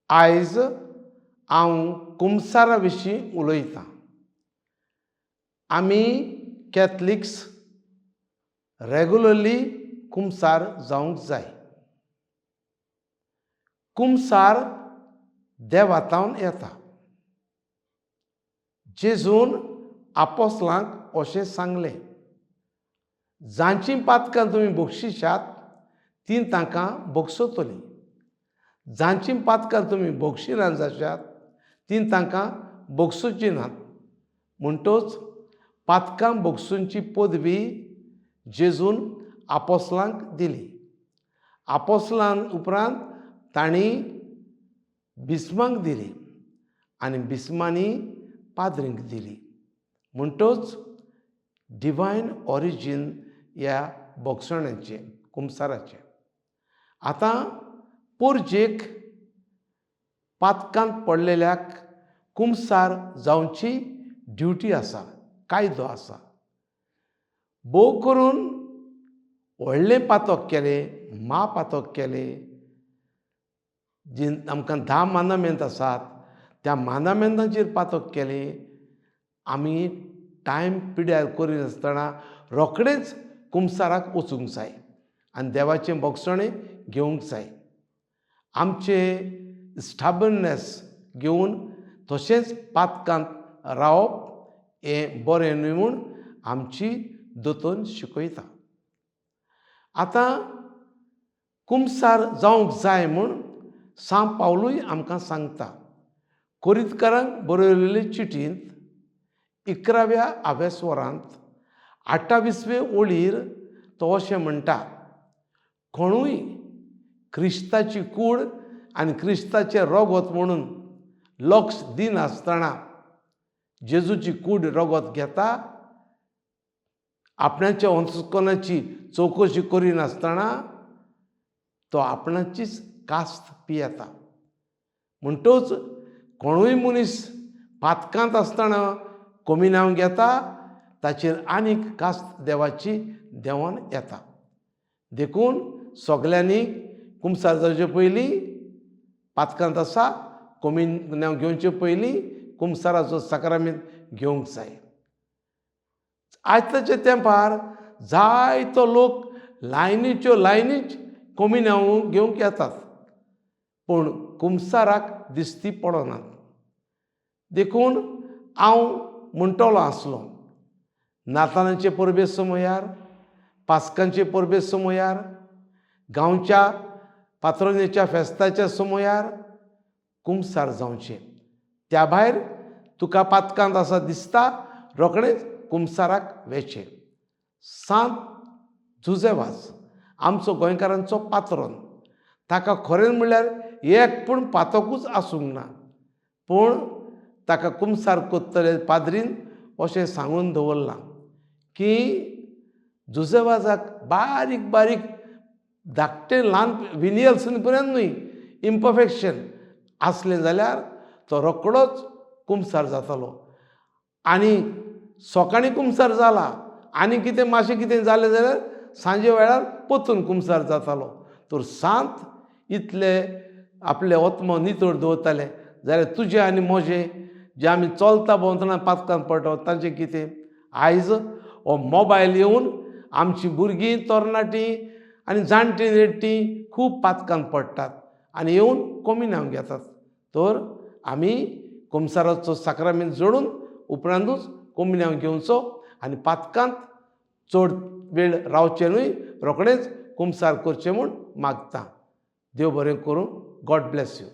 आयज हांव कुमसारा विशीं उलयतां. आमी कॅथलिक्स रेगुलरली कुमसार जावंक जाय. कुमसार देवातावन येता. जेजून आपोसलांक अशें सांगलें, जांचीं पातकां तुमी बक्षिशात तीं तांकां बक्षतलीं, जांचीं पातकां तुमी बक्षिनात जाशात तीं तांकां बक्षुचीं नात. म्हणटच पातकां बक्षुंची पदवी जेजून आपोसलांक दिली. आपोसलान उपरांत तांणी बिस्मांक दिली आनी बिस्मांनी पाद्रींक दिली. म्हणटच डिवायन ऑरिजीन ह्या भोगसण्याचें, कुमसाराचें. आतां पोरजेक पातकांत पडलेल्याक कुमसार जावची ड्युटी आसा, कायदो आसा. भोव करून व्हडलें पातक केलें, म्हापातक केलें, जी आमकां 10 मांदामेंत आसात त्या मांदामेंतांचेर पातक केलें, आमी टायम पिड्यार करिनासतना रोखडेंच कुमसाराक वचूंक जाय आनी देवाचें भोगसणें घेवंक जाय. आमचें स्टाबर्ननेस घेवन तशेंच पातकांत रावप हें बरें न्हय म्हूण आमची दोतोन शिकयता. आतां कुमसार जावंक जाय म्हूण सांत पावलूय आमकां सांगता. कोरिंतकारांक बरयलेले चिटींत 11व्या आवेस्वरांत 28वे ओळीर तो अशें म्हणटा, कोणूय क्रिस्ताची कूड आनी क्रिस्ताचें रोगोत म्हणून लक्ष दिनासतना जेजूची कूड रोगोत घेता, आपणाच्या अंतस्करणाची चवकशी करिनासतना तो आपणाचीच कास्त पियेता. म्हणटच कोणूय मनीस पातकांत आसतना कोमिनांव घेता ताचेर आनीक कास्त देवाची देंवोन येता. देखून सगल्यांनी कुमसार जावचे पयलीं, पातकांत आसा कोमिनांव घेवचे पयलीं कुमसाराचो साक्रामेंत घेवंक जाय. आयताच्या तेंपार जायतो लोक लायनीच्यो लायनीच कोमिनांव घेवंक येतात, पूण कुमसाराक दिश्टी पडनात. देखून हांव म्हणटलो आसलो, नातालांचे परबे समयार, पास्कांचे परबे समयार, गांवच्या पात्रोनेच्या फेस्ताच्या समयार कुमसार जावचें. त्या भायर तुका पातकांत आसा दिसता रोखडेंच कुमसाराक वेचें. सांत जुझे वाज आमचो गोंयकारांचो पात्रोन, ताका खरें म्हणल्यार एक पूण पातकूच आसूंक ना, पूण ताका कुमसार कोत्तले पाद्रीन अशें सांगून दवरलां की जुझे वाजाक बारीक बारीक धाकटें ल्हान विनियल पर्यंत न्हय इम्परफेक्शन आसलें जाल्यार तो रोकडोच कुमसार जातालो. आनी सकाळीं कुमसार जाला आनी कितें मातशें कितें जालें जाल्यार सांजे वेळार परतून कुमसार जातालो. तर सांत इतले आपले आत्मो नितळ दवरताले जाल्यार तुजें आनी म्हजें जे आमी चलता भोंवतना पातकांत पडटा तांचें कितें? आयज हो मोबायल येवन आमचीं भुरगीं तरणाटीं आनी जाणटीं नेणटीं खूब पातकांत पडटात आनी येवन कोमिनांव घेतात. तर आमी कुमसाराचो साक्रामेंत जोडून उपरांतूच कोमिनांव घेवचो आनी पातकांत चड वेळ रावचें न्हय, रोखडेंच कुमसार करचें म्हूण मागता. देव बरें करूं. God bless you.